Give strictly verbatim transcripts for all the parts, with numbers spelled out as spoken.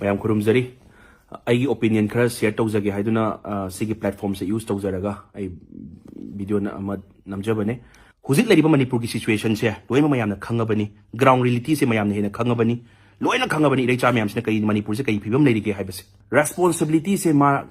ꯃꯌꯥꯝ ꯈꯨꯔꯨꯝꯖꯔꯤ꯫ ꯑꯩꯒꯤ opinion ꯈꯔ share ꯇꯧꯖꯒꯦ ꯍꯥꯏꯗꯨꯅ, ꯑ, ꯁꯤꯒꯤ platformꯁꯦ use ꯇꯧꯖꯔꯒ ꯑꯩ video ꯑꯃ ꯅꯝꯖꯕꯅꯦ꯫ ꯍꯧꯖꯤꯛ ꯂꯩꯔꯤꯕ ꯃꯅꯤꯄꯨꯔꯒꯤ situationꯁꯦ ꯂꯣꯏꯅꯃꯛ ꯃꯌꯥꯝꯅ ꯈꯪꯉꯕꯅꯤ, ground realityꯁꯦ ꯃꯌꯥꯝꯅ ꯍꯦꯟꯅ ꯈꯪꯉꯕꯅꯤ, ꯂꯣꯏꯅ ꯈꯪꯉꯕꯅꯤ ꯏꯔꯩꯆꯥ ꯃꯌꯥꯝꯁꯤꯅ ꯀꯩ, ꯃꯅꯤꯄꯨꯔꯁꯦ ꯀꯩ ꯐꯤꯕꯝ ꯂꯩꯔꯤꯒꯦ ꯍꯥꯏꯕꯁꯦ꯫ Responsibilityꯁꯦ ꯃꯥ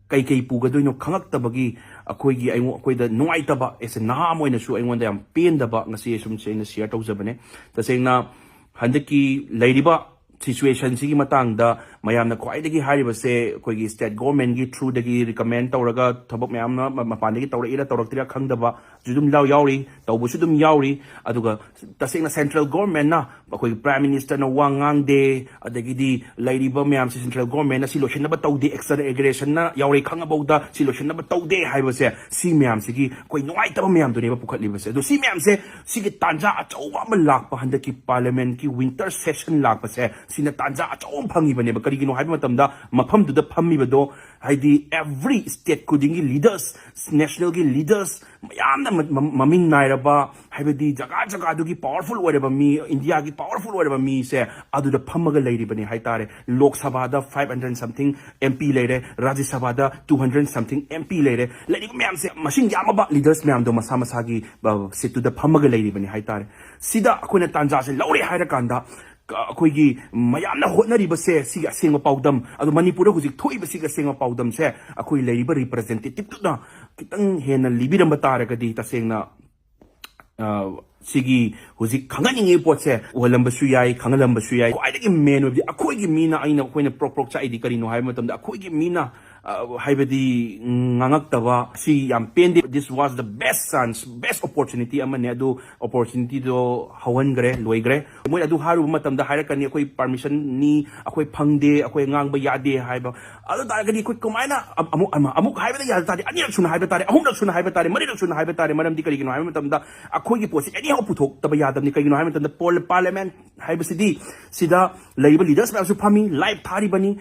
ꯀꯩ ꯀꯩ ꯄꯨꯒꯗꯣꯏꯅꯣ ꯈꯪꯉꯛꯇꯕꯒꯤ ꯑꯩꯈꯣꯏꯒꯤ, ꯑꯩꯉꯣ-, ꯑꯩꯈꯣꯏꯗ ꯅꯨꯡꯉꯥꯏꯇꯕ, as a ꯅꯍꯥ ꯑꯃ ꯑꯣꯏꯅꯁꯨ ꯑꯩꯉꯣꯟꯗ ꯌꯥꯝ ꯄꯦꯟꯗꯕ ꯉꯁꯤ ꯑꯁꯨꯝꯁꯦ ꯑꯩꯅ share ꯇꯧꯖꯕꯅꯦ꯫ ꯇꯁꯦꯡꯅ ꯍꯟꯗꯛꯀꯤ ꯂꯩꯔꯤꯕ situationꯁꯤꯒꯤ ꯃꯇꯥꯡꯗ ꯃꯌꯥꯝꯅ ꯈ꯭ꯋꯥꯏꯗꯒꯤ ꯍꯥꯏꯔꯤꯕꯁꯦ ꯑꯩꯈꯣꯏꯒꯤ state governmentꯀꯤ throughꯗꯒꯤ recommend ꯇꯧꯔꯒ ꯊꯕꯛ ꯃꯌꯥꯝ ꯑꯃ ꯃ-, ꯃꯄꯥꯟꯗꯒꯤ ꯇꯧꯔꯛꯏꯔꯥ ꯇꯧꯔꯛꯇ꯭ꯔꯤꯔꯥ ꯈꯪꯗꯕꯁꯨ ꯑꯗꯨꯝ ꯌꯥꯎ-, ꯌꯥꯎꯔꯤ, ꯇꯧꯕꯁꯨ ꯑꯗꯨꯝ ꯌꯥꯎꯔꯤ꯫ ꯑꯗꯨꯒ ꯇꯁꯦꯡꯅ central governmentꯅ, ꯑꯩꯈꯣꯏꯒꯤ prime ministerꯅ ꯋꯥ ꯉꯥꯡꯗꯦ, ꯑꯗꯒꯤꯗꯤ ꯂꯩꯔꯤꯕ ꯃꯌꯥꯝꯁꯦ central governmentꯅ ꯁꯤ ꯂꯣꯏꯁꯤꯟꯅꯕ ꯇꯧꯗꯦ, extra aggressionꯅ ꯌꯥꯎꯔꯦ ꯈꯪꯉꯕꯧꯗ ꯁꯤ ꯂꯣꯏꯁꯤꯟꯅꯕ ꯇꯧꯗꯦ ꯍꯥꯏꯕꯁꯦ, ꯁꯤ ꯃꯌꯥꯝꯁꯤꯒꯤ ꯑꯩꯈꯣꯏ ꯅꯨꯡꯉꯥꯏꯇꯕ ꯃꯌꯥꯝꯗꯨꯅꯦꯕ ꯄꯨꯈꯠꯂꯤꯕꯁꯦ꯫ ꯑꯗꯣ ꯁꯤ ꯃꯌꯥꯝꯁꯦ, ꯁꯤꯒꯤ ꯇꯥꯟꯖꯥ ꯑꯆꯧꯕ ꯑꯃ ꯂꯥꯛꯄ, ꯍꯟꯗꯛꯀꯤ parliamentꯀꯤ winter session ꯂꯥꯛꯄꯁꯦ, ꯁꯤꯅ ꯇꯥꯟꯖꯥ ꯑꯆꯧꯕ ꯑꯃ ꯐꯪꯉꯤꯕꯅꯦꯕ꯫ ꯀꯔꯤꯒꯤꯅꯣ ꯍꯥꯏꯕ ꯃꯇꯝꯗ, ꯃꯐꯝꯗꯨꯗ ꯐꯝꯃꯤꯕꯗꯣ, ꯍꯥꯏꯗꯤ every state ꯈꯨꯗꯤꯡꯒꯤ leaders, nationalꯒꯤ leaders ꯃꯌꯥꯝꯅ ꯃ-, ꯃ-, ꯃꯃꯤꯡ ꯅꯥꯏꯔꯕ, ꯍꯥꯏꯕꯗꯤ ꯖꯒꯥ ꯖꯒꯥꯗꯨꯒꯤ powerful ꯑꯣꯏꯔꯕ ꯃꯤ, ꯏꯟꯗꯤꯌꯥꯒꯤ powerful ꯑꯣꯏꯔꯕ ꯃꯤꯁꯦ ꯑꯗꯨꯗ ꯐꯝꯃꯒ ꯂꯩꯔꯤꯕꯅꯤ ꯍꯥꯏꯇꯥꯔꯦ꯫ ꯂꯣꯛ ꯁꯚꯥꯗ five hundred something MP ꯂꯩꯔꯦ, ꯔꯥꯖ꯭ꯌ ꯁꯚꯥꯗ two hundred something MP ꯂꯩꯔꯦ꯫ ꯂꯩꯔꯤꯕ ꯃꯌꯥꯝꯁꯦ, ꯃꯁꯤꯡ ꯌꯥꯝꯃꯕ leaders ꯃꯌꯥꯝꯗꯣ ꯃꯁꯥ ꯃꯁꯥꯒꯤ, ꯑ, seatꯇꯨꯗ ꯐꯝꯃꯒ ꯂꯩꯔꯤꯕꯅꯤ ꯍꯥꯏꯇꯥꯔꯦ꯫ ꯁꯤꯗ ꯑꯩꯈꯣꯏꯅ ꯇꯥꯟꯖꯥꯁꯦ ꯂꯧꯔꯦ ꯍꯥꯏꯔꯀꯥꯟꯗ, ꯀ-, ꯑꯩꯈꯣꯏꯒꯤ ꯃꯌꯥꯝꯅ ꯍꯣꯠꯅꯔꯤꯕꯁꯦ, ꯁꯤꯒꯤ ꯑꯁꯦꯡꯕ ꯄꯥꯎꯗꯝ, ꯑꯗꯣ ꯃꯅꯤꯄꯨꯔꯗ ꯍꯧꯖꯤꯛ ꯊꯣꯛꯏꯕ ꯁꯤꯒꯤ ꯑꯁꯦꯡꯕ ꯄꯥꯎꯗꯝꯁꯦ ꯑꯩꯈꯣꯏ ꯂꯩꯔꯤꯕ representativeꯗꯨꯅ ꯈꯤꯇꯪ ꯍꯦꯟꯅ ꯂꯤꯕꯤꯔꯝꯕ ꯇꯥꯔꯒꯗꯤ, ꯇꯁꯦꯡꯅ, ꯑ, ꯁꯤꯒꯤ ꯍꯧꯖꯤꯛ ꯈꯪꯍꯟꯅꯤꯡꯉꯤꯕ ꯄꯣꯠꯁꯦ ꯎꯍꯜꯂꯝꯕꯁꯨ ꯌꯥꯏ, ꯈꯪꯍꯜꯂꯝꯕꯁꯨ ꯌꯥꯏ꯫ ꯈ꯭ꯋꯥꯏꯗꯒꯤ main ꯑꯣꯏꯕꯗꯤ ꯑꯩꯈꯣꯏꯒꯤ ꯃꯤꯅ, ꯑꯩꯅ, ꯑꯩꯈꯣꯏꯅ ꯄ꯭ꯔꯣꯛ ꯄ꯭ꯔꯣꯛ ꯆꯥꯛꯏꯗꯤ ꯀꯔꯤꯅꯣ ꯍꯥꯏꯕ ꯃꯇꯝꯗ, ꯑꯩꯈꯣꯏꯒꯤ ꯃꯤꯅ, ꯑ, ꯍꯥꯏꯕꯗꯤ, ꯎꯝ, ꯉꯥꯡꯉꯛꯇꯕ ꯁꯤ ꯌꯥꯝ ꯄꯦꯟꯗꯦ꯫ This was the best chance, best opportunity ꯑꯃꯅꯦ, ꯑꯗꯨ opportunityꯗꯣ ꯍꯧꯍꯟꯈ꯭ꯔꯦ, ꯂꯣꯏꯈ꯭ꯔꯦ꯫ ꯃꯣꯏ ꯑꯗꯨ ꯍꯥꯏꯔꯨꯕ ꯃꯇꯝꯗ ꯍꯥꯏꯔꯛꯀꯅꯤ, "ꯑꯩꯈꯣꯏ permissionꯅꯤ, ꯑꯩꯈꯣꯏ ꯐꯪꯗꯦ, ꯑꯩꯈꯣꯏ ꯉꯥꯡꯕ ꯌꯥꯗꯦ" ꯍꯥꯏꯕ꯫ ꯑꯗꯨ ꯇꯥꯔꯒꯗꯤ ꯑꯩꯈꯣꯏ ꯀꯃꯥꯏꯅ ꯑꯃ-, ꯑꯃꯨꯛ, ꯑꯃ-, ꯑꯃꯨꯛ ꯍꯥꯏꯕꯗ ꯌꯥꯗ ꯇꯥꯔꯗꯤ, ꯑꯅꯤꯔꯛ ꯁꯨꯅ ꯍꯥꯏꯕ ꯇꯥꯔꯦ, ꯑꯍꯨꯝꯂꯛ ꯁꯨꯅ ꯍꯥꯏꯕ ꯇꯥꯔꯦ, ꯃꯔꯤꯔꯛ ꯁꯨꯅ ꯍꯥꯏꯕ ꯇꯥꯔꯦ꯫ ꯃꯔꯝꯗꯤ ꯀꯔꯤꯒꯤꯅꯣ ꯍꯥꯏꯕ ꯃꯇꯝꯗ, ꯑꯩꯈꯣꯏꯒꯤ ꯄꯣꯠꯁꯦ anyhow ꯄꯨꯊꯣꯛꯇꯕ ꯌꯥꯗꯕꯅꯤ꯫ ꯀꯩꯒꯤꯅꯣ ꯍꯥꯏꯕ ꯃꯇꯝꯗ, ꯄꯣꯜ-, parliament ꯍꯥꯏꯕꯁꯤꯗꯤ ꯁꯤꯗ ꯂꯩꯔꯤꯕ leaders ꯃꯌꯥꯝꯁꯨ ꯐꯝꯃꯤ, live ꯊꯥꯔꯤꯕꯅꯤ꯫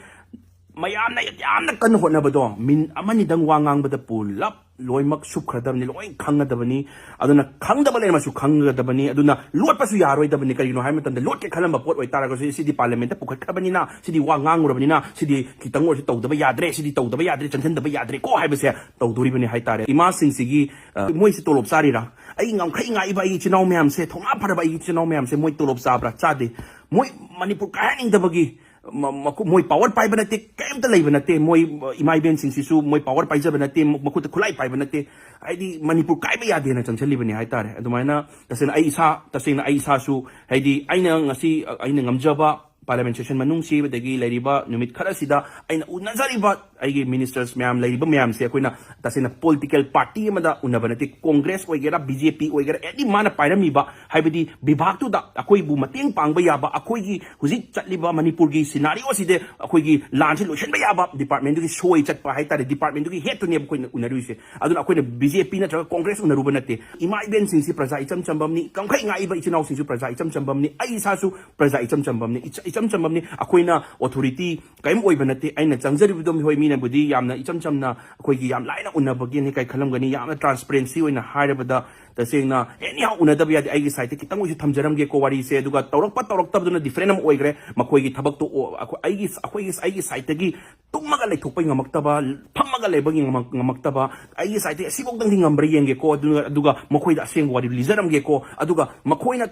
ꯃꯌꯥꯝꯅ ꯌꯥꯝꯅ ꯀꯟꯅ ꯍꯣꯠꯅꯕꯗꯣ ꯃꯤꯅꯤꯠ ꯑꯃꯅꯤꯗꯪ ꯋꯥ ꯉꯥꯡꯕꯗ ꯄꯨꯂꯞ ꯂꯣꯏꯅꯃꯛ ꯁꯨꯞꯈ꯭ꯔꯗꯕꯅꯤ, ꯂꯣꯏ ꯈꯪꯒꯗꯕꯅꯤ꯫ ꯑꯗꯨꯅ ꯈꯪꯗꯕ ꯂꯩꯔꯝꯃꯁꯨ ꯈꯪꯒꯗꯕꯅꯤ, ꯑꯗꯨꯅ ꯂꯣꯠꯄꯁꯨ ꯌꯥꯔꯣꯏꯗꯕꯅꯤ꯫ ꯀꯔꯤꯒꯤꯅꯣ ꯍꯥꯏꯕ ꯃꯇꯝꯗ, ꯂꯣꯠꯀꯦ ꯈꯜꯂꯝꯕ ꯄꯣꯠ ꯑꯣꯏꯇꯥꯔꯒꯁꯨ, ꯁꯤꯗꯤ ꯄꯥꯔꯂꯤꯌꯥꯃꯦꯟꯠꯇ ꯄꯨꯈꯠꯈ꯭ꯔꯕꯅꯤꯅ, ꯁꯤꯗꯤ ꯋꯥ ꯉꯥꯡꯉꯨꯔꯕꯅꯤꯅ, ꯁꯤꯗꯤ ꯈꯤꯇꯪ ꯑꯣꯏꯔꯁꯨ ꯇꯧꯗꯕ ꯌꯥꯗ꯭ꯔꯦ, ꯁꯤꯗꯤ ꯇꯧꯗꯕ ꯌꯥꯗ꯭ꯔꯦ, ꯆꯪꯁꯤꯟꯗꯕ ꯌꯥꯗ꯭ꯔꯦꯀꯣ ꯍꯥꯏꯕꯁꯦ ꯇꯧꯗꯣꯔꯤꯕꯅꯤ ꯍꯥꯏꯇꯥꯔꯦ꯫ ꯏꯃꯥꯁꯤꯡꯁꯤꯒꯤ, ꯑ, ꯃꯣꯏꯁꯤ ꯇꯣꯂꯣꯞ ꯆꯥꯔꯤꯔꯥ? ꯑꯩ ꯉꯝꯈꯩ ꯉꯥꯛꯏꯕ ꯑꯩꯒꯤ ꯏꯆꯤꯟ ꯏꯅꯥꯎ ꯃꯌꯥꯝꯁꯦ, ꯊꯧꯅꯥ ꯐꯔꯕ ꯑꯩꯒꯤ ꯏꯆꯤꯟ ꯏꯅꯥꯎ ꯃꯌꯥꯝꯁꯦ, ꯃꯣꯏ ꯇꯣꯂꯣꯞ ꯆꯥꯕ꯭ꯔꯥ? ꯆꯥꯗꯦ꯫ ꯃꯣꯏ ꯃꯅꯤꯄꯨꯔ ꯀꯥꯏꯍꯟꯅꯤꯡꯗꯕꯒꯤ ꯃ-, ꯃꯈꯣ-, ꯃꯣꯏ ꯄꯥꯋꯔ ꯄꯥꯏꯕ ꯅꯠꯇꯦ, ꯀꯩꯝꯇ ꯂꯩꯕ ꯅꯠꯇꯦ꯫ ꯃꯣꯏ, ꯑ, ꯏꯃꯥ ꯏꯕꯦꯟꯁꯤꯡꯁꯤꯁꯨ ꯃꯣꯏ ꯄꯥꯋꯔ ꯄꯥꯏꯖꯕ ꯅꯠꯇꯦ, ꯃ-, ꯃꯈꯨꯠꯇ ꯈꯨꯠꯂꯥꯏ ꯄꯥꯏꯕ ꯅꯠꯇꯦ꯫ ꯍꯥꯏꯗꯤ ꯃꯅꯤꯄꯨꯔ ꯀꯥꯏꯕ ꯌꯥꯗꯦꯅ ꯆꯪꯁꯤꯜꯂꯤꯕꯅꯤ ꯍꯥꯏꯇꯥꯔꯦ꯫ ꯑꯗꯨꯃꯥꯏꯅ ꯇꯁꯦꯡꯅ ꯑꯩ ꯏꯁꯥ, ꯇꯁꯦꯡꯅ ꯑꯩ ꯏꯁꯥꯁꯨ, ꯍꯥꯏꯗꯤ ꯑꯩꯅ ꯉꯁꯤ, ꯑ, ꯑꯩꯅ ꯉꯝꯖꯕ ꯄꯥꯔꯂꯤꯌꯥꯃꯦꯟꯠ ꯁꯦꯁꯟ ꯃꯅꯨꯡꯁꯤ, ꯑꯗꯒꯤ ꯂꯩꯔꯤꯕ ꯅꯨꯃꯤꯠ ꯈꯔꯁꯤꯗ ꯑꯩꯅ ꯎꯅꯖꯔꯤꯕ ꯑꯩꯒꯤ ꯃꯤꯅꯤꯁꯇꯔꯁ ꯃꯌꯥꯝ, ꯂꯩꯔꯤꯕ ꯃꯌꯥꯝꯁꯦ ꯑꯩꯈꯣꯏꯅ ꯇꯁꯦꯡꯅ ꯄꯣꯂꯤꯇꯤꯀꯦꯜ ꯄꯥꯔꯇꯤ ꯑꯃꯗ ꯎꯅꯕ ꯅꯠꯇꯦ꯫ ꯀꯣꯡꯒ꯭ꯔꯦꯁ ꯑꯣꯏꯒꯦꯔꯥ, ꯕꯤ ꯖꯦ ꯄꯤ ꯑꯣꯏꯒꯦꯔꯥ, ꯑꯦꯅꯤ ꯃꯥꯅ ꯄꯥꯏꯔꯝꯃꯤꯕ, ꯍꯥꯏꯕꯗꯤ ꯕꯤꯚꯥꯒꯇꯨꯗ ꯑꯩꯈꯣꯏꯕꯨ ꯃꯇꯦꯡ ꯄꯥꯡꯕ ꯌꯥꯕ, ꯑꯩꯈꯣꯏꯒꯤ ꯍꯧꯖꯤꯛ ꯆꯠꯂꯤꯕ ꯃꯅꯤꯄꯨꯔꯒꯤ ꯁꯤꯅꯥꯔꯤꯑꯣꯁꯤꯗ ꯑꯩꯈꯣꯏꯒꯤ ꯂꯥꯟꯁꯤ ꯂꯣꯏꯁꯤꯟꯕ ꯌꯥꯕ ꯗꯤꯄꯥꯔꯠꯃꯦꯟꯠꯇꯨꯒꯤ ꯁꯣꯏ ꯆꯠꯄ ꯍꯥꯏꯇꯥꯔꯦ, ꯗꯤꯄꯥꯔꯠꯃꯦꯟꯠꯇꯨꯒꯤ ꯍꯦꯠꯇꯨꯅꯦꯕ ꯑꯩꯈꯣꯏꯅ ꯎꯅꯔꯨꯏꯁꯦ꯫ ꯑꯗꯨꯅ ꯑꯩꯈꯣꯏꯅ ꯕꯤ ꯖꯦ ꯄꯤ ꯅꯠꯇ꯭ꯔꯒ ꯀꯣꯡꯒ꯭ꯔꯦꯁ ꯎꯅꯔꯨꯕ ꯅꯠꯇꯦ꯫ ꯏꯃꯥ ꯏꯕꯦꯟꯁꯤꯡꯁꯤ ꯄ꯭ꯔꯖꯥ ꯏꯆꯝ ꯆꯝꯕ ꯑꯃꯅꯤ, ꯀꯪꯈꯩ ꯉꯥꯛꯏꯕ ꯏꯆꯤꯟ ꯏꯅꯥꯎꯁꯤꯡꯁꯨ ꯄ꯭ꯔꯖꯥ ꯏꯆꯝ ꯆꯝꯕ ꯑꯃꯅꯤ, ꯑꯩ ꯏꯁꯥꯁꯨ ꯄ꯭ꯔꯖꯥ ꯏꯆꯝ ꯆꯝꯕ ꯑꯃꯅꯤ꯫ ꯏꯆ-, ꯏꯆꯝ ꯆꯝꯕ ꯑꯃꯅꯤ꯫ ꯑꯩꯈꯣꯏꯅ ꯑꯣꯊꯣꯔꯤꯇꯤ ꯀꯔꯤꯝ ꯑꯣꯏꯕ ꯅꯠꯇꯦ꯫ ꯑꯩꯅ ꯆꯪꯖꯔꯤꯕꯗꯣ ꯍꯣꯏ, ꯃꯤꯅꯕꯨꯗꯤ ꯌꯥꯝꯅ ꯏꯆꯝ ꯆꯝꯅ ꯑꯩꯈꯣꯏꯒꯤ ꯌꯥꯝ ꯂꯥꯏꯅ ꯎꯅꯕꯒꯤꯅꯤ ꯀꯥꯏ ꯈꯜꯂꯝꯒꯅꯤ, ꯌꯥꯝꯅ ꯇ꯭ꯔꯥꯟꯁꯄꯔꯦꯟꯁꯤ ꯑꯣꯏꯅ ꯍꯥꯏꯔꯕꯗ, ꯇꯁꯦꯡꯅ ꯑꯦꯅꯤꯍꯥꯎ ꯎꯅꯗꯕ ꯌꯥꯗꯦ꯫ ꯑꯩꯒꯤ ꯁꯥꯏꯠꯇ ꯈꯤꯇꯪ ꯑꯣꯏꯁꯨ ꯊꯝꯖꯔꯝꯒꯦꯀꯣ ꯋꯥꯔꯤꯁꯦ꯫ ꯑꯗꯨꯒ ꯇꯧꯔꯛꯄ ꯇꯧꯔꯛꯇꯕꯗꯨꯅ ꯗꯤꯐꯔꯦꯟ ꯑꯃ ꯑꯣꯏꯈ꯭ꯔꯦ꯫ ꯃꯈꯣꯏꯒꯤ ꯊꯕꯛꯇꯣ ꯑꯣ-, ꯑꯩꯈꯣꯏ-, ꯑꯩꯒꯤ, ꯑꯩꯈꯣꯏꯒꯤ, ꯑꯩꯒꯤ ꯁꯥꯏꯠꯇꯒꯤ ꯇꯨꯝꯃꯒ ꯂꯩꯊꯣꯛꯄ ꯉꯝꯃꯛꯇꯕ, ꯐꯝꯃꯒ ꯂꯩꯕꯒꯤ ꯉꯝꯃꯛ-, ꯉꯝꯃꯛꯇꯕ, ꯑꯩꯒꯤ ꯁꯥꯏꯠꯇꯒꯤ ꯑꯁꯤꯐꯧꯗꯪꯗꯤ ꯉꯝꯕ꯭ꯔꯥ ꯌꯦꯡꯒꯦꯀꯣ꯫ ꯑꯗꯨꯒ, ꯑꯗꯨꯒ ꯃꯈꯣꯏꯗ ꯑꯁꯦꯡꯕ ꯋꯥꯔꯤ ꯂꯤꯖꯔꯝꯒꯦꯀꯣ꯫ ꯑꯗꯨꯒ ꯃꯈꯣꯏꯅ,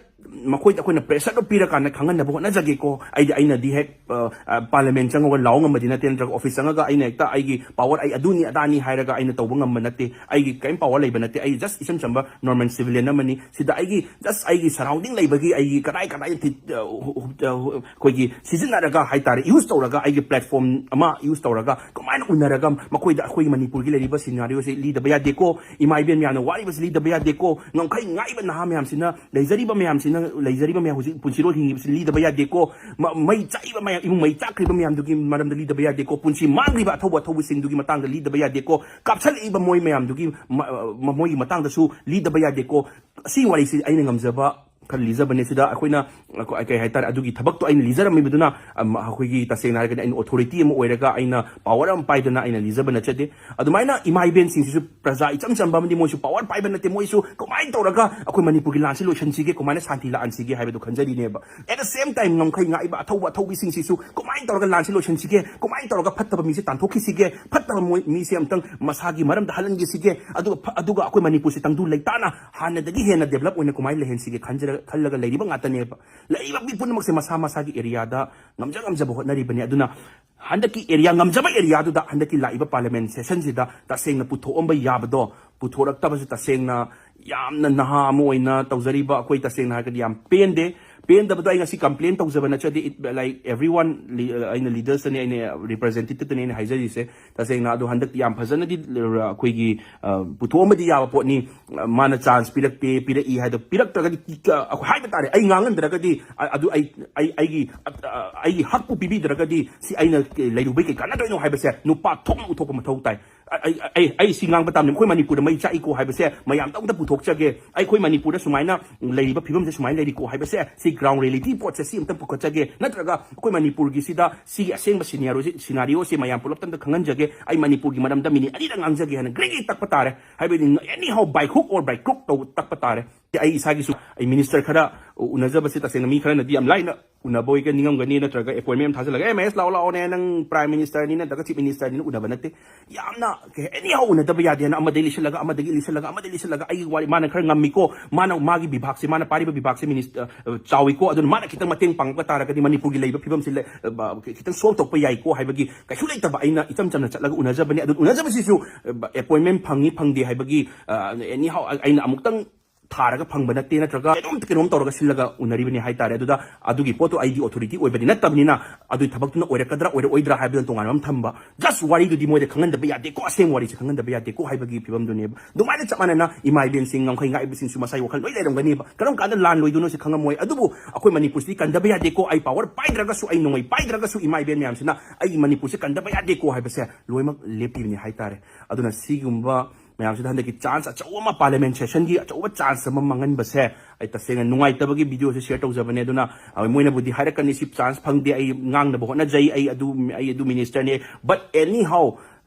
ꯃꯈꯣꯏꯗ ꯑꯩꯈꯣꯏꯅ ꯄ꯭ꯔꯦꯁꯔꯗꯣ ꯄꯤꯔꯀꯥꯟꯗ ꯈꯪꯍꯟꯅꯕ ꯍꯣꯠꯅꯖꯒꯦꯀꯣ꯫ ꯑꯩꯗꯤ, ꯑꯩꯅꯗꯤ ꯍꯦꯛ, ꯑ, ꯑ, ꯄꯥꯔꯂꯤꯌꯥꯃꯦꯟꯠ ꯆꯪꯉꯒ ꯂꯥꯎ ꯉꯝꯕꯗꯤ ꯅꯠꯇꯦ, ꯅꯠꯇ꯭ꯔꯒ ꯑꯣꯐꯤꯁ ꯆꯪꯉꯒ ꯑꯩꯅ ꯍꯦꯛꯇ ꯑꯩꯒꯤ ꯄꯥꯋꯔ ꯑꯩ ꯑꯗꯨꯅꯤ ꯑꯗꯥꯅꯤ ꯍꯥꯏꯔꯒ ꯑꯩꯅ ꯇꯧꯕ ꯉꯝꯕ ꯅꯠꯇꯦ꯫ ꯑꯩꯒꯤ ꯀꯔꯤꯝ ꯄꯥꯋꯔ ꯂꯩꯕ ꯅꯠꯇꯦ꯫ ꯑꯩ ꯖꯁ ꯏꯆꯝ ꯆꯝꯕ ꯅꯣꯔꯃꯦꯜ ꯁꯤꯚꯤꯂꯤꯌꯟ ꯑꯃꯅꯤ꯫ ꯁꯤꯗ ꯑꯩꯒꯤ ꯖꯁ ꯑꯩꯒꯤ ꯁꯔꯥꯎꯟꯗꯤꯡ ꯂꯩꯕꯒꯤ ꯑꯩꯒꯤ ꯀꯗꯥꯏ ꯀꯗꯥꯏ ꯊꯤ-, ꯑ, ꯍꯨ-, ꯍꯨ-, ꯑ, ꯍꯨ-, ꯑꯩꯈꯣꯏꯒꯤ ꯁꯤꯖꯤꯟꯅꯔꯒ ꯍꯥꯏꯇꯥꯔꯦ, ꯌꯨꯁ ꯇꯧꯔꯒ ꯑꯩꯒꯤ ꯄ꯭ꯂꯦꯠꯐꯣꯝ ꯑꯃ ꯌꯨꯁ ꯇꯧꯔꯒ ꯀꯃꯥꯏꯅ ꯎꯅꯔꯒ ꯃꯈꯣꯏꯗ ꯑꯩꯈꯣꯏꯒꯤ ꯃꯅꯤꯄꯨꯔꯒꯤ ꯂꯩꯔꯤꯕ ꯁꯤꯅꯥꯔꯤꯑꯣꯁꯤ ꯂꯤꯗꯕ ꯌꯥꯗꯦꯀꯣ, ꯏꯃꯥ ꯏꯕꯦꯟ ꯃꯌꯥꯝꯅ ꯋꯥꯔꯤꯕꯁꯤ ꯂꯤꯗꯕ ꯌꯥꯗꯦꯀꯣ, ꯉꯝꯈꯩ ꯉꯥꯏꯕ ꯅꯍꯥ ꯃꯌꯥꯝꯁꯤꯅ, ꯂꯩꯖꯔꯤꯕ ꯃꯌꯥꯝꯁꯤꯅ, ꯂꯩꯖꯔꯤꯕ ꯃꯌꯥꯝ ꯍꯧꯖꯤꯛ ꯄꯨꯟꯁꯤꯔꯣꯜ ꯍꯤꯡꯉꯤꯕꯁꯤ ꯂꯤꯗꯕ ꯌꯥꯗꯦꯀꯣ, ꯃ-, ꯃꯩ ꯆꯥꯛꯏꯕ ꯃꯌꯥꯝ, ꯏꯃꯨꯡ ꯃꯩ ꯆꯥꯛꯈ꯭ꯔꯤꯕ ꯃꯌꯥꯝꯗꯨꯒꯤ ꯃꯔꯝꯗ ꯂꯤꯗꯕ ꯌꯥꯗꯦꯀꯣ, ꯄꯨꯟꯁꯤ ꯃꯥꯡꯈ꯭ꯔꯤꯕ ꯑꯊꯧꯕ ꯑꯊꯧꯕꯁꯤꯡꯗꯨꯒꯤ ꯃꯇꯥꯡꯗ ꯂꯤꯗꯕ ꯌꯥꯗꯦꯀꯣ, ꯀꯥꯞꯁꯜꯂꯛꯏꯕ ꯃꯣꯏ ꯃꯌꯥꯝꯗꯨꯒꯤ ꯃ-, ꯃ-, ꯃꯣꯏꯒꯤ ꯃꯇꯥꯡꯗꯁꯨ ꯂꯤꯗꯕ ꯌꯥꯗꯦꯀꯣ꯫ ꯑꯁꯤ ꯋꯥꯔꯤꯁꯤ ꯑꯩꯅ ꯉꯝꯖꯕ ꯈꯔ ꯂꯤꯖꯕꯅꯦ꯫ ꯁꯤꯗ ꯑꯩꯈꯣꯏꯅ, ꯑꯩꯈꯣꯏ, ꯀꯩ ꯍꯥꯏꯇꯥꯔꯦ, ꯑꯗꯨꯒꯤ ꯊꯕꯛꯇꯣ ꯑꯩꯅ ꯂꯤꯖꯔꯝꯃꯤꯕꯗꯨꯅ, ꯑꯝ, ꯑꯩꯈꯣꯏꯒꯤ, ꯇꯁꯦꯡꯅ ꯍꯥꯏꯔꯒꯗꯤ, ꯑꯩꯅ authority ꯑꯃ ꯑꯣꯏꯔꯒ ꯑꯩꯅ power ꯑꯃ ꯄꯥꯏꯗꯅ ꯑꯩꯅ ꯂꯤꯖꯕ ꯅꯠꯆꯗꯦ꯫ ꯑꯗꯨꯃꯥꯏꯅ ꯏꯃꯥ ꯏꯕꯦꯟꯁꯤꯡꯁꯤꯁꯨ ꯄ꯭ꯔꯖꯥ ꯏꯆꯝ ꯆꯝꯕ ꯑꯃꯗꯤ ꯃꯣꯏꯁꯨ power ꯄꯥꯏꯕ ꯅꯠꯇꯦ꯫ ꯃꯣꯏꯁꯨ ꯀꯃꯥꯏꯅ ꯇꯧꯔꯒ ꯑꯩꯈꯣꯏ ꯃꯅꯤꯄꯨꯔꯒꯤ ꯂꯥꯟꯁꯤ ꯂꯣꯏꯁꯤꯟꯁꯤꯒꯦ, ꯀꯃꯥꯏꯅ ꯁꯥꯟꯇꯤ ꯂꯥꯛꯍꯟꯁꯤꯒꯦ ꯍꯥꯏꯕꯗꯨ ꯈꯟꯖꯔꯤꯅꯦꯕ꯫ At the same time, ꯉꯝꯈꯩ ꯉꯥꯛꯏꯕ ꯑꯊꯧꯕ ꯑꯊꯧꯕꯤꯁꯤꯡꯁꯤꯁꯨ ꯀꯃꯥꯏꯅ ꯇꯧꯔꯒ ꯂꯥꯟꯁꯤ ꯂꯣꯏꯁꯤꯟꯁꯤꯒꯦ, ꯀꯃꯥꯏꯅ ꯇꯧꯔꯒ ꯐꯠꯇꯕ ꯃꯤꯁꯦ ꯇꯥꯟꯊꯣꯛꯈꯤꯁꯤꯒꯦ, ꯐꯠꯇꯕ ꯃꯣꯏ, ꯃꯤꯁꯦ ꯑꯝꯇꯪ ꯃꯁꯥꯒꯤ ꯃꯔꯝꯗ ꯍꯜꯍꯟꯈꯤꯁꯤꯒꯦ, ꯑꯗꯨꯒ ꯐ-, ꯑꯗꯨꯒ ꯑꯩꯈꯣꯏ ꯃꯅꯤꯄꯨꯔꯁꯦ ꯇꯪꯗꯨ ꯂꯩꯇꯥꯅ ꯍꯥꯟꯅꯗꯒꯤ ꯍꯦꯟꯅ develop ꯑꯣꯏꯅ ꯀꯃꯥꯏꯅ ꯂꯩꯍꯟꯁꯤꯒꯦ ꯈꯟꯖꯔ-, ꯈꯜꯂꯒ ꯂꯩꯔꯤꯕ ꯉꯥꯛꯇꯅꯦꯕ꯫ ꯂꯩꯔꯤꯕ ꯃꯤ ꯄꯨꯝꯅꯃꯛꯁꯦ ꯃꯁꯥ ꯃꯁꯥꯒꯤ area ꯗ ꯉꯝꯖ ꯉꯝꯖꯕ ꯍꯣꯠꯅꯔꯤꯕꯅꯤ꯫ ꯑꯗꯨꯅ ꯍꯟꯗꯛꯀꯤ area, ꯉꯝꯖꯕ area ꯗꯨꯗ ꯍꯟꯗꯛꯀꯤ ꯂꯥꯛꯏꯕ parliament session ꯁꯤꯗ ꯇꯁꯦꯡꯅ ꯄꯨꯊꯣꯛꯑꯝꯕ ꯌꯥꯕꯗꯣ ꯄꯨꯊꯣꯔꯛꯇꯕꯁꯦ ꯇꯁꯦꯡꯅ ꯌꯥꯝꯅ ꯅꯍꯥ ꯑꯃ ꯑꯣꯏꯅ ꯇꯧꯖꯔꯤꯕ ꯑꯩꯈꯣꯏ ꯇꯁꯦꯡꯅ ꯍꯥꯏꯔꯒꯗꯤ ꯌꯥꯝ ꯄꯦꯟꯗꯦ꯫ ꯄꯦꯟꯗꯕꯗꯣ ꯑꯩ ꯉꯁꯤ complain ꯇꯧꯖꯕ ꯅꯠꯆꯗꯦ꯫ It, like, everyone, ꯂꯤ-, ꯑꯩꯅ leaders ꯇꯅꯤ, ꯑꯩꯅ representative ꯇꯅꯤ ꯑꯩꯅ ꯍꯥꯏꯖꯔꯤꯁꯦ꯫ ꯇꯁꯦꯡꯅ ꯑꯗꯣ ꯍꯟꯗꯛꯇꯤ ꯌꯥꯝ ꯐꯖꯅꯗꯤ, ꯑ, ꯑꯩꯈꯣꯏꯒꯤ, ꯑ, ꯄꯨꯊꯣꯛꯑꯝꯕꯗꯤ ꯌꯥꯕ ꯄꯣꯠꯅꯤ꯫ ꯑ, ꯃꯥꯅ chance ꯄꯤꯔꯛꯇꯦ, ꯄꯤꯔꯛꯏ ꯍꯥꯏꯗꯣ ꯄꯤꯔꯛꯇ꯭ꯔꯒꯗꯤ ꯀꯤ-, ꯀ-, ꯑꯩꯈꯣꯏ ꯍꯥꯏꯕ ꯇꯥꯔꯦ, ꯑꯩ ꯉꯥꯡꯍꯟꯗ꯭ꯔꯒꯗꯤ, ꯑ-, ꯑꯗꯨ ꯑꯩ, ꯑꯩ, ꯑꯩꯒꯤ, ꯑ, ꯑ, ꯑꯩꯒꯤ ꯍꯛꯄꯨ ꯄꯤꯕꯤꯗ꯭ꯔꯒꯗꯤ ꯁꯤ ꯑꯩꯅ ꯂꯩꯔꯨꯕꯩ ꯀꯩ ꯀꯥꯟꯅꯗꯣꯏꯅꯣ ꯍꯥꯏꯕꯁꯦ ꯅꯨꯄꯥ ꯊꯣꯛꯅ ꯎꯊꯣꯛꯄ ꯃꯊꯧ ꯇꯥꯏ꯫ ꯑ-, ꯑꯩ, ꯑꯩ, ꯑꯩ ꯁꯤ ꯉꯥꯡꯕ ꯇꯥꯕꯅꯤ, ꯑꯩꯈꯣꯏ ꯃꯅꯤꯄꯨꯔꯗ ꯃꯩ ꯆꯥꯛꯏꯀꯣ ꯍꯥꯏꯕꯁꯦ ꯃꯌꯥꯝꯗ ꯑꯝꯇ ꯄꯨꯊꯣꯛꯆꯒꯦ꯫ ꯑꯩꯈꯣꯏ ꯃꯅꯤꯄꯨꯔꯗ ꯁꯨꯃꯥꯏꯅ ꯂꯩꯔꯤꯕ ꯐꯤꯕꯝꯁꯦ ꯁꯨꯃꯥꯏꯅ ꯂꯩꯔꯤꯀꯣ ꯍꯥꯏꯕꯁꯦ, ꯁꯤ ground reality ꯄꯣꯠꯁꯦ ꯁꯤ ꯑꯝꯇ ꯄꯨꯈꯠꯆꯒꯦ꯫ ꯅꯠꯇ꯭ꯔꯒ ꯑꯩꯈꯣꯏ ꯃꯅꯤꯄꯨꯔꯒꯤꯁꯤꯗ ꯁꯤꯒꯤ ꯑꯁꯦꯡꯕ scenario ꯁꯤ, scenario ꯁꯤ ꯃꯌꯥꯝ ꯄꯨꯂꯞꯇ ꯑꯝꯇ ꯈꯪꯍꯟꯖꯒꯦ꯫ ꯑꯩ ꯃꯅꯤꯄꯨꯔꯒꯤ ꯃꯔꯝꯗ minute ꯑꯅꯤꯗ ꯉꯥꯡꯖꯒꯦ ꯍꯥꯏꯅ ꯒ꯭ꯔꯤꯒꯤ ꯇꯛꯄ ꯇꯥꯔꯦ꯫ ꯍꯥꯏꯕꯗꯤ, anyhow, by hook or by crook ꯇꯧ ꯇꯛꯄ ꯇꯥꯔꯦ꯫ ꯑꯩ ꯏꯁꯥꯒꯤꯁꯨ ꯑꯩ minister ꯈꯔ ꯎꯅꯖꯕꯁꯦ ꯇꯁꯦꯡꯅ ꯃꯤ ꯈꯔꯅꯗꯤ ꯌꯥꯝ ꯂꯥꯏꯅ ꯎꯅꯕ ꯑꯣꯏꯒ ꯅꯤꯡꯉꯝꯒꯅꯤ, ꯅꯠꯇ꯭ꯔꯒ appointment ꯑꯃ ꯊꯥꯖꯤꯜꯂꯒ, "ꯑꯦ, ꯃꯍꯦꯁ, ꯂꯥꯛꯑꯣ, ꯂꯥꯛꯑꯣꯅꯦ, ꯅꯪ prime minister ꯅꯤ ꯅꯠꯇ꯭ꯔꯒ chief minister ꯅꯤꯅ" ꯎꯅꯕ ꯅꯠꯇꯦ꯫ ꯌꯥꯝꯅ ꯀꯩ, anyhow ꯎꯅꯗꯕ ꯌꯥꯗꯦ ꯍꯥꯏꯅ ꯑꯃꯗꯩ ꯂꯤꯁꯤꯜꯂꯒ, ꯑꯃꯗꯒꯤ ꯂꯤꯁꯤꯜꯂꯒ, ꯑꯃꯗꯩ ꯂꯤꯁꯤꯜꯂꯒ, ꯑꯩꯒꯤ ꯋꯥꯔꯤ, ꯃꯥꯅ ꯈꯔ ꯉꯝꯃꯤꯀꯣ, ꯃꯥꯅ, ꯃꯥꯒꯤ ꯕꯤꯚꯥꯒꯁꯦ, ꯃꯥꯅ ꯄꯥꯏꯔꯤꯕ ꯕꯤꯚꯥꯒꯁꯦ minister, ꯑ, ꯆꯥꯎꯏꯀꯣ, ꯑꯗꯨꯅ ꯃꯥꯅ ꯈꯤꯇꯪ ꯃꯇꯦꯡ ꯄꯥꯡꯉꯛꯄ ꯇꯥꯔꯒꯗꯤ ꯃꯅꯤꯄꯨꯔꯒꯤ ꯂꯩꯕ ꯐꯤꯕꯝꯁꯤ ꯂꯩ-, ꯑ, ꯕ-, ꯈꯤꯇꯪ solve ꯇꯧꯔꯛꯄ ꯌꯥꯏꯀꯣ ꯍꯥꯏꯕꯒꯤ ꯀꯩꯁꯨ ꯂꯩꯇꯕ ꯑꯩꯅ ꯏꯆꯝ ꯆꯝꯅ ꯆꯠꯂꯒ ꯎꯅꯖꯕꯅꯤ꯫ ꯑꯗꯨ ꯎꯅꯖꯕꯁꯤꯁꯨ, ꯑ, ꯕ-, appointment ꯐꯪꯉꯤ ꯐꯪꯗꯦ ꯍꯥꯏꯕꯒꯤ, ꯑ, anyhow ꯑꯩꯅ ꯑꯃꯨꯛꯇꯪ ꯊꯥꯔꯒ ꯐꯪꯕ ꯅꯠꯇꯦ, ꯅꯠꯇ꯭ꯔꯒ ꯀꯩꯅꯣꯝ ꯀꯩꯅꯣꯝ ꯇꯧꯔꯒ ꯁꯤꯜꯂꯒ ꯎꯅꯔꯤꯕꯅꯤ ꯍꯥꯏꯇꯥꯔꯦ꯫ ꯑꯗꯨꯗ ꯑꯗꯨꯒꯤ ꯄꯣꯠꯇꯣ ꯑꯩꯗꯤ authority ꯑꯣꯏꯕꯗꯤ ꯅꯠꯇꯕꯅꯤꯅ ꯑꯗꯨꯒꯤ ꯊꯕꯛꯇꯨꯅ ꯑꯣꯏꯔꯛꯀꯗ꯭ꯔꯥ ꯑꯣꯏꯔꯛꯑꯣꯏꯗ꯭ꯔꯥ ꯍꯥꯏꯕꯗꯨ ꯇꯣꯉꯥꯟꯕ ꯑꯃ ꯊꯝꯕ꯫ Just ꯋꯥꯔꯤꯗꯨꯗꯤ ꯃꯣꯏꯗ ꯈꯪꯍꯟꯗꯕ ꯌꯥꯗꯦꯀꯣ, ꯑꯁꯦꯡꯕ ꯋꯥꯔꯤꯁꯦ ꯈꯪꯍꯟꯗꯕ ꯌꯥꯗꯦꯀꯣ ꯍꯥꯏꯕꯒꯤ ꯐꯤꯕꯝꯗꯨꯅꯦꯕ꯫ ꯑꯗꯨꯃꯥꯏꯅ ꯆꯞ ꯃꯥꯟꯅꯅ ꯏꯃꯥ ꯏꯕꯦꯟꯁꯤꯡ, ꯉꯝꯈꯩ ꯉꯥꯛꯏꯕꯁꯤꯡꯁꯨ ꯃꯁꯥꯒꯤ ꯋꯥꯈꯜ ꯂꯣꯏ ꯂꯩꯔꯝꯒꯅꯦꯕ꯫ ꯀꯔꯝ ꯀꯥꯟꯗ ꯂꯥꯟ ꯂꯣꯏꯗꯣꯏꯅꯣ ꯁꯤ ꯈꯪꯉꯝꯃꯣꯏ꯫ ꯑꯗꯨꯕꯨ ꯑꯩꯈꯣꯏ ꯃꯅꯤꯄꯨꯔꯁꯤꯗꯤ ꯀꯟꯗꯕ ꯌꯥꯗꯦꯀꯣ, ꯑꯩ power ꯄꯥꯏꯗ꯭ꯔꯒꯁꯨ, ꯑꯩ ꯅꯣꯡꯃꯩ ꯄꯥꯏꯗ꯭ꯔꯒꯁꯨ ꯏꯃꯥ ꯏꯕꯦꯟ ꯃꯌꯥꯝꯁꯤꯅ ꯑꯩꯒꯤ ꯃꯅꯤꯄꯨꯔꯁꯦ ꯀꯟꯗꯕ ꯌꯥꯗꯦꯀꯣ ꯍꯥꯏꯕꯁꯦ ꯂꯣꯏꯅꯃꯛ ꯂꯦꯞꯄꯤꯕꯅꯤ ꯍꯥꯏꯇꯥꯔꯦ꯫ ꯑꯗꯨꯅ ꯁꯤꯒꯨꯝꯕ ꯃꯌꯥꯝꯁꯤꯗ ꯍꯟꯗꯛꯀꯤ ꯆꯥꯟꯁ ꯑꯆꯧꯕ ꯑꯃ, ꯄꯥꯔꯂꯤꯌꯥꯃꯦꯟ ꯁꯦꯁꯟꯒꯤ ꯑꯆꯧꯕ ꯆꯥꯟꯁ ꯑꯃ ꯃꯥꯡꯍꯟꯕꯁꯦ, ꯑꯩ ꯇꯁꯦꯡꯅ ꯅꯨꯡꯉꯥꯏꯇꯕꯒꯤ ꯚꯤꯗꯤꯑꯣꯁꯦ ꯁꯤꯌꯔ ꯇꯧꯖꯕꯅꯦ꯫ ꯑꯗꯨꯅ ꯑ, ꯃꯣꯏꯅꯕꯨꯗꯤ ꯍꯥꯏꯔꯛꯀꯅꯤ, "ꯁꯤ ꯆꯥꯟꯁ ꯐꯪꯗꯦ, ꯑꯩ ꯉꯥꯡꯅꯕ ꯍꯣꯠꯅꯖꯩ, ꯑꯩ ꯑꯗꯨ ꯑꯩ ꯑꯗꯨ ꯃꯤꯅꯤꯁꯇꯔꯅꯦ"꯫ But anyhow,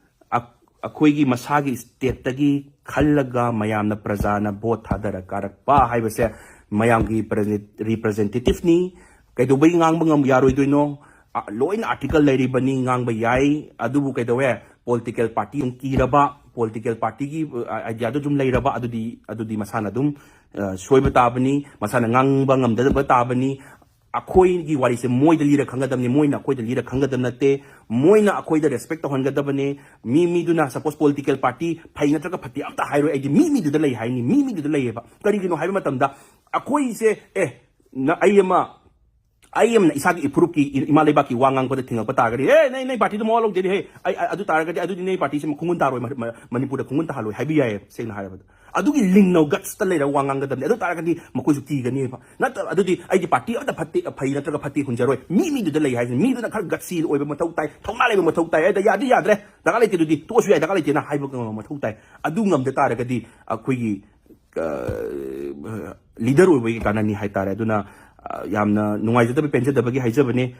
ꯑ-, ꯑꯩꯈꯣꯏꯒꯤ ꯃꯁꯥꯒꯤ ꯁ꯭ꯇꯦꯠꯇꯒꯤ ꯈꯜꯂꯒ ꯃꯌꯥꯝꯅ, ꯄ꯭ꯔꯖꯥꯅ ꯚꯣꯠ ꯊꯥꯗꯔ ꯀꯥꯔꯛꯄ ꯍꯥꯏꯕꯁꯦ ꯃꯌꯥꯝꯒꯤ ꯔꯤꯄ꯭ꯔꯖꯦꯟꯇꯦꯇꯤꯚꯅꯤ꯫ ꯀꯩꯗꯧꯕꯩ ꯉꯥꯡꯕ ꯉꯝ ꯌꯥꯔꯣꯏꯗꯣꯏꯅꯣ? ꯑ, ꯂꯣꯏꯅ ꯑꯥꯔꯇꯤꯀꯜ ꯂꯩꯔꯤꯕꯅꯤ, ꯉꯥꯡꯕ ꯌꯥꯏ꯫ ꯑꯗꯨꯕꯨ ꯀꯩꯗꯧꯋꯦ? ꯄꯣꯂꯤꯇꯤꯀꯦꯜ ꯄꯥꯔꯇꯤ ꯑꯃ ꯀꯤꯔꯕ, ꯄꯣꯂꯤꯇꯤꯀꯦꯜ ꯄꯥꯔꯇꯤꯒꯤ, ꯑ, ꯑꯥꯏꯗꯤꯌꯥꯗꯨ ꯑꯗꯨꯝ ꯂꯩꯔꯕ, ꯑꯗꯨꯗꯤ, ꯑꯗꯨꯗꯤ ꯃꯁꯥꯅ ꯑꯗꯨꯝ, ꯑ, ꯁꯣꯏꯕ ꯇꯥꯕꯅꯤ, ꯃꯁꯥꯅ ꯉꯥꯡꯕ ꯉꯝꯗꯕ ꯇꯥꯕꯅꯤ꯫ ꯑꯩꯈꯣꯏꯒꯤ ꯋꯥꯔꯤꯁꯦ ꯃꯣꯏꯗ ꯂꯤꯔ ꯈꯪꯒꯗꯕꯅꯤ, ꯃꯣꯏꯅ ꯑꯩꯈꯣꯏꯗ ꯂꯤꯔ ꯈꯪꯒꯗꯕ ꯅꯠꯇꯦ꯫ ꯃꯣꯏꯅ ꯑꯩꯈꯣꯏꯗ ꯔꯦꯁꯄꯦꯛ ꯇꯧꯍꯟꯒꯗꯕꯅꯦ꯫ ꯃꯤ ꯃꯤꯗꯨꯅ, ꯁꯄꯣꯁ, ꯄꯣꯂꯤꯇꯤꯀꯦꯜ ꯄꯥꯔꯇꯤ ꯐꯩ ꯅꯠꯇ꯭ꯔꯒ ꯐꯠꯇꯦ ꯑꯝꯇ ꯍꯥꯏꯔꯣꯏ, ꯑꯩꯗꯤ ꯃꯤ ꯃꯤꯗꯨꯗ ꯂꯩ ꯍꯥꯏꯅꯤ, ꯃꯤ ꯃꯤꯗꯨꯗ ꯂꯩꯌꯦꯕ꯫ ꯀꯔꯤꯒꯤꯅꯣ ꯍꯥꯏꯕ ꯃꯇꯝꯗ, ꯑꯩꯈꯣꯏꯁꯦ, ꯑꯦ, ꯅ-, ꯑꯩ ꯑꯃ, ꯑꯩ ꯑꯃꯅ ꯏꯁꯥꯒꯤ ꯏꯐꯨꯔꯨꯞꯀꯤ, ꯏ-, ꯏꯃꯥ ꯂꯩꯕꯥꯛꯀꯤ ꯋꯥ ꯉꯥꯡꯕꯗ ꯊꯤꯡꯉꯛꯄ ꯇꯥꯔꯒꯗꯤ, "ꯑꯦ, ꯅꯪ, ꯅꯪ ꯄꯥꯔꯇꯤꯗꯣ ꯃꯋꯥ ꯂꯧꯗꯦꯅꯦ, ꯍꯦ, ꯑꯩ, ꯑ-, ꯑꯗꯨ ꯇꯥꯔꯒꯗꯤ, ꯑꯗꯨꯗꯤ ꯅꯪ ꯄꯥꯔꯇꯤꯁꯦ ꯈꯣꯡꯒꯨꯟ ꯇꯥꯔꯣꯏ, ꯃ-, ꯃ-, ꯃꯅꯤꯄꯨꯔꯗ ꯈꯣꯡꯒꯨꯟ ꯇꯥꯍꯜꯂꯣꯏ" ꯍꯥꯏꯕ ꯌꯥꯏꯌꯦ, ꯁꯦꯡꯅ ꯍꯥꯏꯔꯕꯗ꯫ ꯑꯗꯨꯒꯤ ꯂꯤꯡꯅꯧ, ꯒꯠꯁꯇ ꯂꯩꯔꯒ ꯋꯥ ꯉꯥꯡꯒꯗꯕꯅꯤ꯫ ꯑꯗꯨ ꯇꯥꯔꯒꯗꯤ ꯃꯈꯣꯏꯁꯨ ꯀꯤꯒꯅꯦꯕ꯫ ꯅꯠꯇ-, ꯑꯗꯨꯗꯤ ꯑꯩꯗꯤ ꯄꯥꯔꯇꯤ ꯑꯃꯠꯇ ꯐꯠꯇꯦ, ꯐꯩ ꯅꯠꯇ꯭ꯔꯒ ꯐꯠꯇꯦ ꯍꯨꯟꯖꯔꯣꯏ꯫ ꯃꯤ ꯃꯤꯗꯨꯗ ꯂꯩ ꯍꯥꯏꯁꯦ, ꯃꯤꯗꯨꯅ ꯈꯔ ꯒꯠꯁꯤ ꯑꯣꯏꯕ ꯃꯊꯧ ꯇꯥꯏ, ꯊꯧꯅꯥ ꯂꯩꯕ ꯃꯊꯧ ꯇꯥꯏ꯫ ꯑꯗ ꯌꯥꯗꯤ ꯌꯥꯗ꯭ꯔꯦ, ꯗꯔꯀꯥꯔ ꯂꯩꯇꯦ, ꯑꯗꯨꯗꯤ ꯇꯣꯛꯑꯁꯨ ꯌꯥꯏ, ꯗꯔꯀꯥꯔ ꯂꯩꯇꯦꯅ ꯍꯥꯏꯕ ꯉꯝꯕ ꯃꯊꯧ ꯇꯥꯏ꯫ ꯑꯗꯨ ꯉꯝꯗ ꯇꯥꯔꯒꯗꯤ ꯑꯩꯈꯣꯏꯒꯤ, ꯑ, ꯂꯤꯗꯔ ꯑꯣꯏꯕꯒꯤ ꯀꯥꯟꯅꯅꯤ ꯍꯥꯏꯇꯥꯔꯦ꯫ ꯑꯗꯨꯅ, ꯑ, ꯌꯥꯝꯅ ꯅꯨꯡꯉꯥꯏꯖꯗꯕ, ꯄꯦꯟꯖꯗꯕꯒꯤ ꯍꯥꯏꯖꯕꯅꯦ꯫